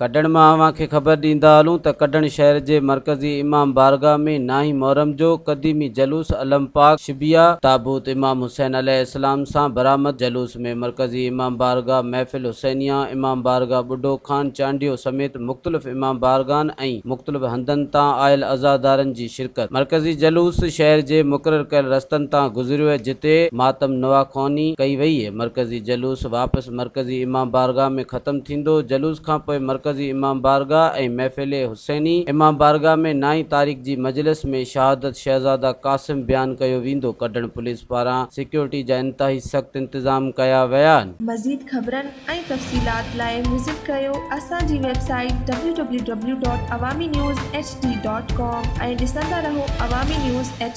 ڪڍڻ مان اوهان کي خبر ڏيندا هلون ته ڪڍڻ شهر جي مرڪزي امام بارگاهه ۾ نائين محرم جو قديمي جلوس علم پاڪ شبيه تابوت امام حسين عليه السلام سان برآمد جلوس ۾ مرڪزي امام بارگاهه محفل حسينيه امام بارگاهه ٻڍو خان چانڊيو سميت مختلف امام بارگاهن ۽ مختلف هنڌن تان آيل عزادارن جي شرڪت مرڪزي جلوس شهر جي مقرر ڪيل رستن تان گذريو جتي ماتم نوحه خواني ڪئي وئي مرڪزي جلوس واپس مرڪزي امام بارگاهه ۾ ختم ٿيندو. جلوس کانپوء مرڪزي امام بارگاهه ۽ محفل حسيني امام بارگاهه ۾ نائين تاريخ جي مجلس ۾ شهادت شهزاده قاسم بيان ڪيو ويندو. ڪڍڻ پوليس پاران سيڪيورٽي جا انتهائي سخت انتظام ڪيا ويا آهن. مزيد خبرن ۽ تفصيلات لاء وزٽ ڪريو اسان جي website W W W dot Awami news H D dot com ۽ ڏسندا رهو عوامي نيوز ايڇ.